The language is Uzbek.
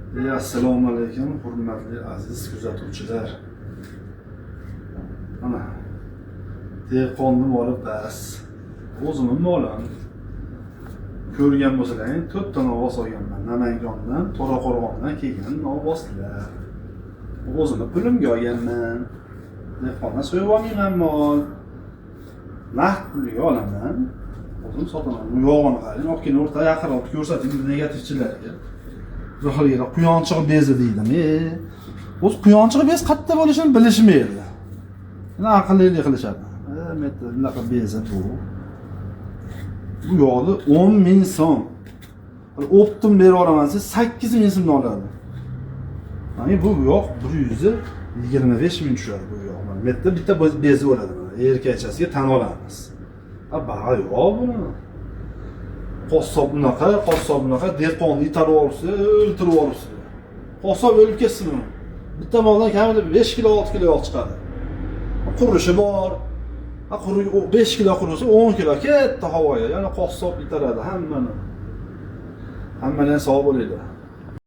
Assalomu alaykum, hurmatli aziz kuzatuvchilar. Mana dehqonni moli bas. O'zimni molim. Ko'rgan bo'lsalaring, to'rtta novvos olganman. Namangandan, To'raqo'rg'ondan kelgan novvoslar. O'zimni pulimga olganman. Dehqondan so'yib olmayman mol. Naqd puliga olaman. O'zim sotaman. Bu yog'ini qarang, olib kelin, o'rta yaqinroq ko'rsating negativchilarga. Zohirga quyonchiq bezi deydimi? O'zi quyonchiq bez qayerda bo'lishini bilishmaydi. Nima aqllilik qilishadi. Metr bunaqa bezi bu. Bu yoqda 10 ming so'm. Оптом berib yuboraman desa 8 ming so'mdan oladi. Ya'ni bu yoq 125 ming tushadi bu yoq. Mana bu yerda bitta bezi bo'ladi mana. Erkakchasiga tan olamiz. Ha, baho yo'q buni. Qassob bunaqa, qassob bunaqa, dehqonni itarib yuboribsiz, o'ltirib yuboribsiz. Qassob o'lib ketsin uni. Bitta moldan kamida 5 kilo, 6 kilo yog' chiqadi. Qurishi bor. Ha, quri 5 kilo qurisa 10 kilo ketdi havoga. Yana qassob itaradi hammani. Hammadan sog' bo'linglar.